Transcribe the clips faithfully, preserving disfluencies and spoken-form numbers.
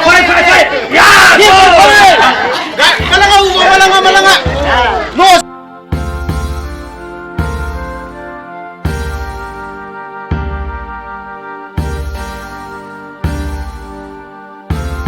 Fight, fight, fight. Ya, ya, malanga, malanga, malanga. No.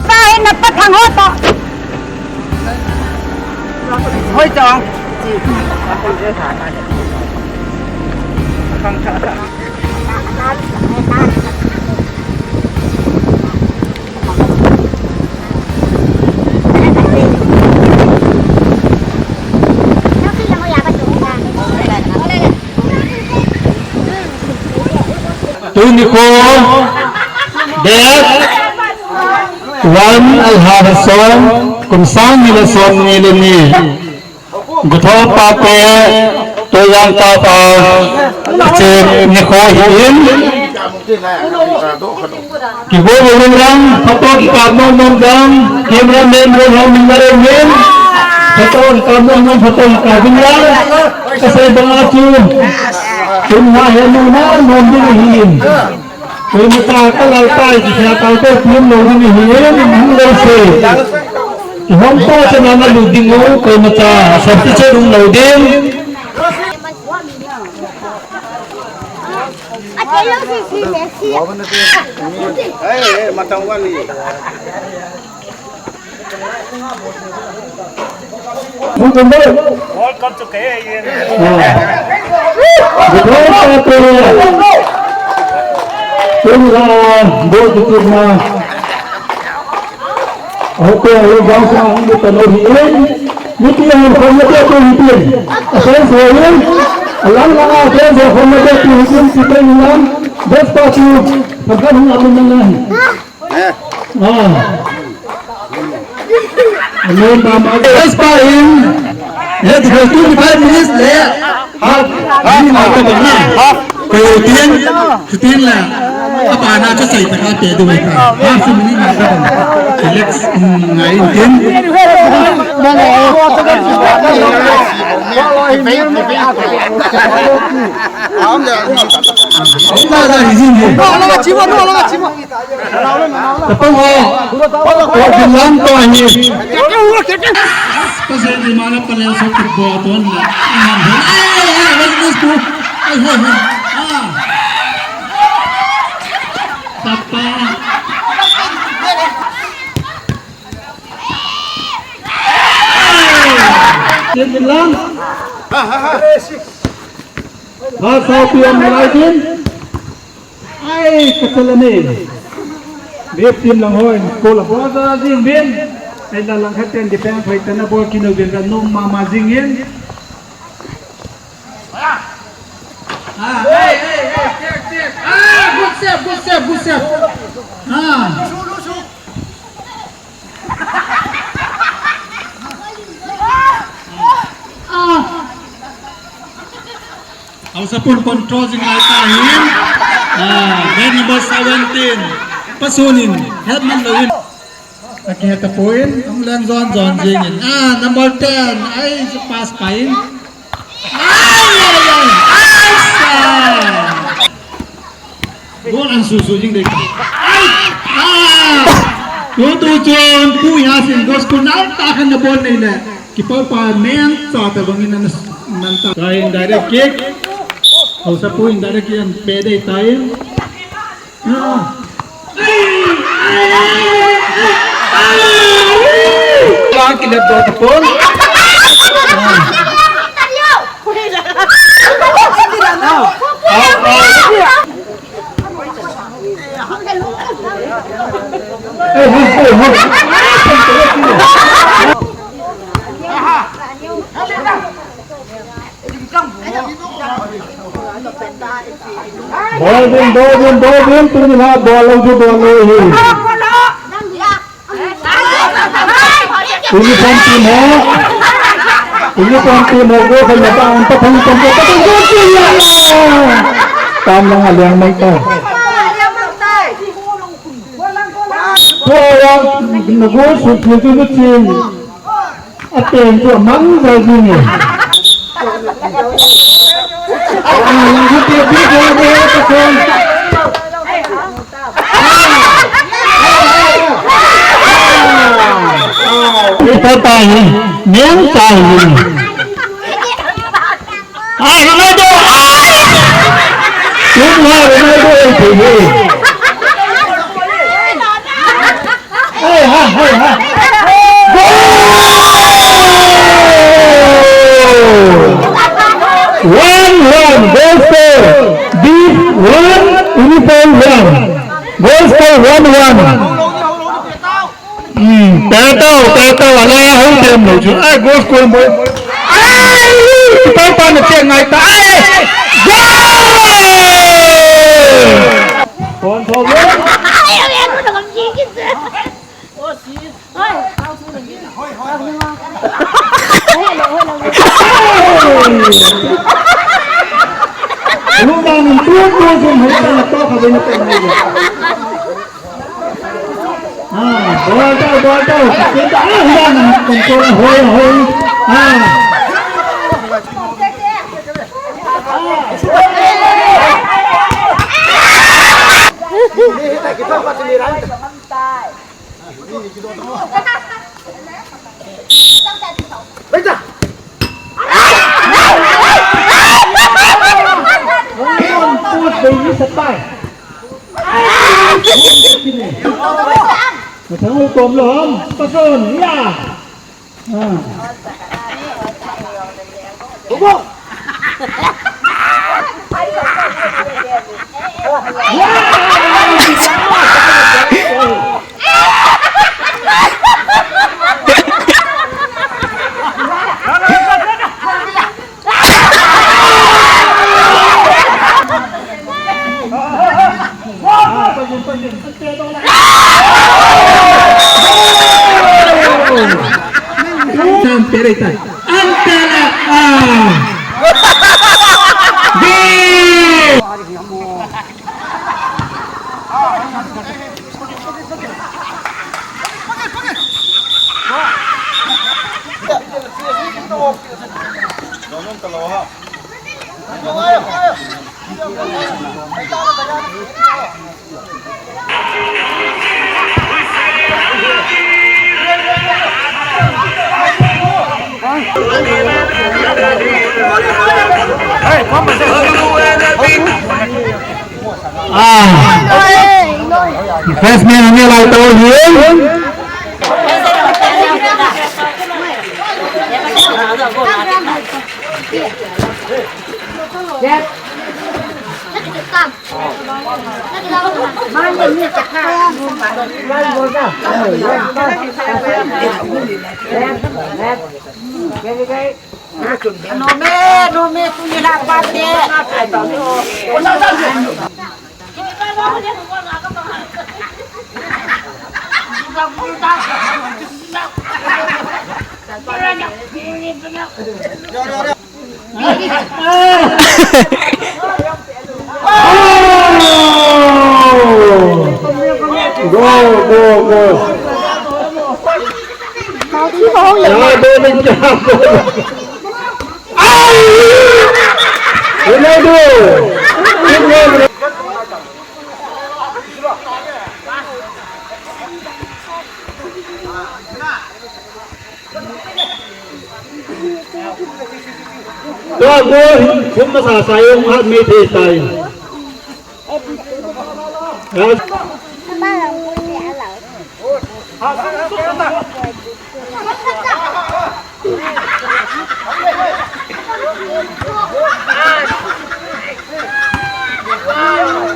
Pahin na pathang ho to. Hoi chong. Tuni ko date one Alhar som, kum sang ni le som ni le ni. Gutho pate, Toijang kapa, che nikho hi in. Kigo bo lang, photo kikap nom nom dang, cameraman bo ho min na re min. Photo kikap nom nom, photo kikap in lang. Kasei banga chu. Tun ha he nom na nom ding hi in. Koima cha ka lai tai, ki cha tai ko pim lo ding hi, hung lo se. Ki hom pa cha na na lu ding o, koima cha, sa ti che lung lo ding. Hey, hey, matang wani. Welcome to K A N. Eh. Ah. Amen, mama. Yes, pa in. Eh, because twenty-five minutes le. Ha, ha, ha, ha. Ko tin, tin la. Apa na cha sai ta ka te du ka. Ha, si mini na ka. Relax, mm, ngai tin. Am la. Am la, la, hi jin. No, la, chi ma, no, la, chi ma. Tapang ho. Ko din lang to hi. Pasal di mana pala sa football ton la. Ai, ai, ai, what's this to? Ai, ai, ai. Ah. Tapa. Din lang. Ha, ha, ha. Ha, sa pian malai din. Ai, ka chala ne. Bep team lang hoi, ko la bol ta jing bin. Ai la lang khat ten defense hoi ta na bol kino bin ra nung mama jing in. Ah, ai, ai, ai, check, check. Ah, good save, good save, good save. Ah. Ah. Haosapu control jing lai ta hin. Ah, man number seventeen. Pasun in, help man lo in. Akihet tapon, ang lang jon jon jing in. Ah, number ten. Ai, pass pa in. Ai, ai, ai. Ai, sa. Goal an susu jing dei. Ai! Ah! Tutu chun, Pu Yasin, goal score nal ta khan na bol nei le. Keeper pa men cha ta bang in an, nan ta. Kai in direct kick. Haosapu in direct kick an pe dei ta in. Ah! Bang kilep do tapon. Bol din, bol din, bol din, tuni la bol lo ju bol lo hi. Uniform team ho. Uniform team ho, go khan na ta, an ta phang tam ko, ta phang ko, ya. Tam lang a liang mai ta. Ko ya, na go su su su su chin. A ten ko mang jai ni. A lang ko te bi ko ko ko. Tahi, neng tahi. Ah, Ronaldo! Ah! Tum ha Ronaldo ei thei hi. Hey, ha, hey, ha. Goal! One one, goal score. Deep one, Uniform one. Goal score one one. Hmm, tao, tao, tao, ala ya hou tem lou chu. Ai, goal score mo. Ai, pa pa na che ngai ta. Ai, goal! Kon thom lou. Lu dang tu tu sum hai ta to kha be na pe mai. Ah, ball tao, ball tao. Kita, ah, huang, control, hoi, hoi. Ah. Mathang u tom lou ham, pason, ya. Ah. Antela, ah. Gol! Ah. First man hung e lai tao hi. Nome, nome, tu ni la pate. Go, go, go. Jabo, jabo. Ai! Ronaldo! Tua goal hin khum masa sa jong hat mei thei tai.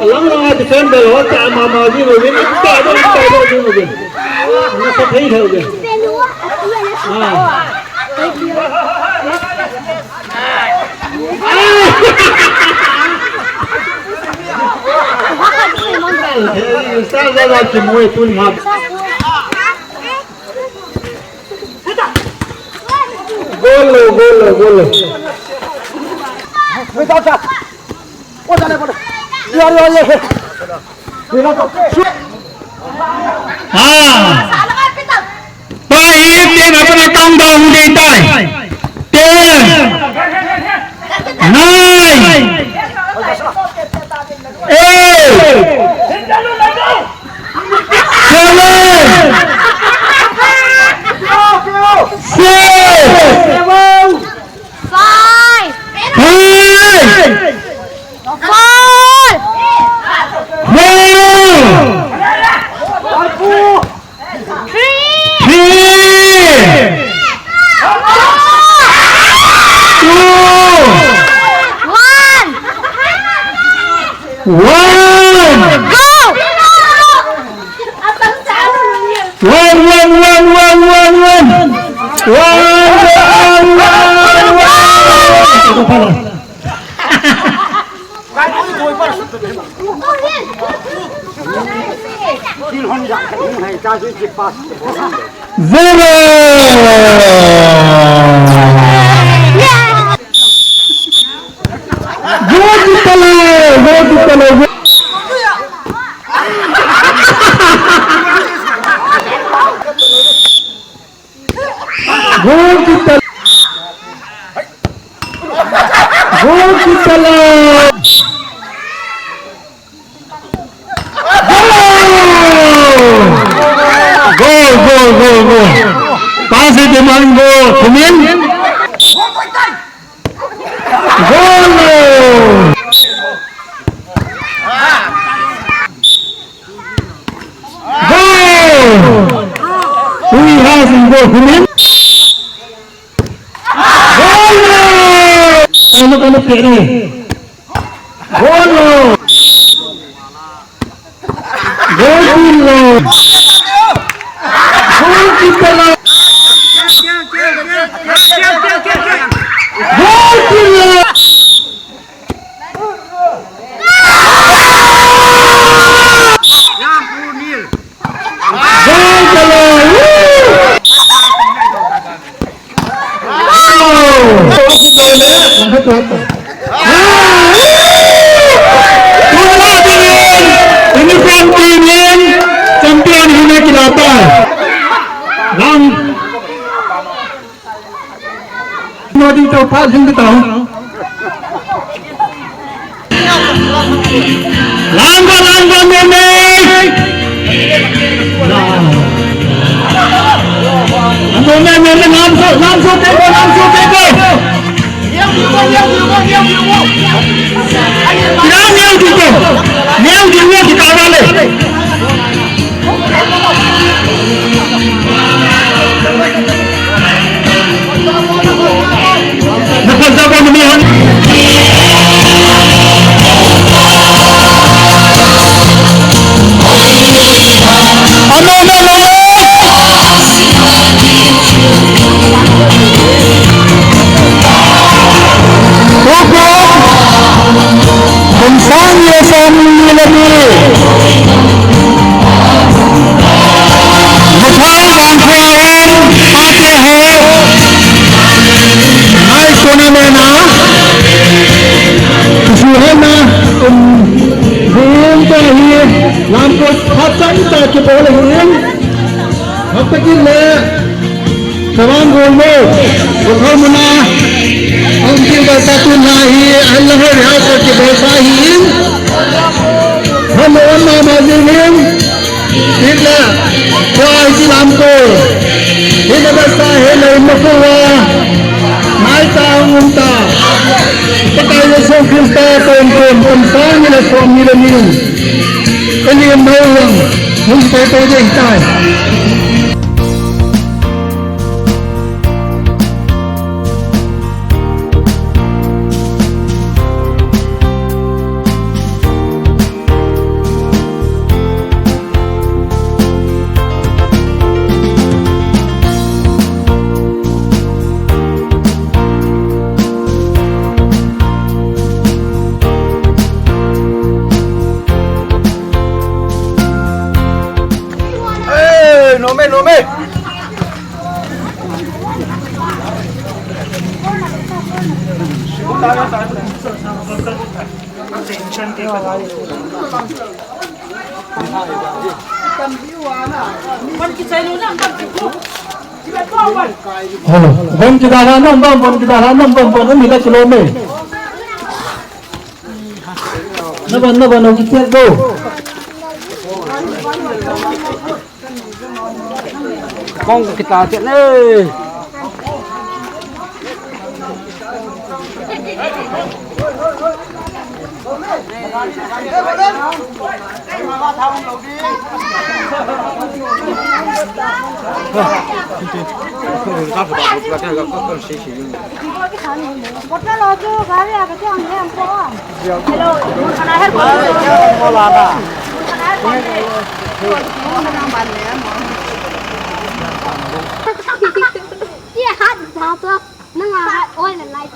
Alang langa defend bel ho ta mama jing uvin, ta do, ta do jing uvin. Nasa thei thei uvin. Ah. Sa sa sa ki mo e tun ha. Goal lo, goal lo, goal lo. Ah. Tua hi team a pat a countdown hung ding tai. Ten. Nine. Eight. Seven. One! One, one, one, one, one, one! One, one, one, one! Zero! Go Kitale! Go Kitale! Go! Go Kitale! Go Kitale! Go! Go, go, go, go! Pass it, Iman, go! Kumin! Go! Go! Hui ha sing go, Kumin! Go! Ano ka na pere? Go! Go! Go! Go! Go! Champion hina kilata. Ram. Nodi to pa jing to. Lamgo, lamgo, meme. Lamgo, meme, meme, lamgo, lamgo, teko, lamgo, teko. Lamgo, teko. Lamgo, teko, kita balik. Kum sang ni le som ni le ni. Mathai Vangkhoa in pate ho. Nai kona mena. Kusu hena, um, hung ta hi, lamkot phat chan ta kibol hin. Hapta kit le. Tawang Golmo, Golmo muna, hung jing ba ta tun na hi, an la ho rehearsal kibol sa hi in. Hamo an ma ma jing in. Itla, kwa isi lam ko. Itla ba sa he la in ma ko wa. Mai ta hung um ta. Pakai Yesu Krista ko in ko, kum sang ni le som ni le ni. Kani mau lang, hung pai pai ding tai. Eh, nome, nome. Hello. Bon kita ha nam bam, bon kita ha nam bam, bon umi la kilo me. Naban, naban, o kichel do. Kong kita chet ne. Bottle lo chu gari a ka chang hem ko. Hello, mun kana her ko. Ye hat da to. Nang a hat oi na lai.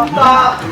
Come on.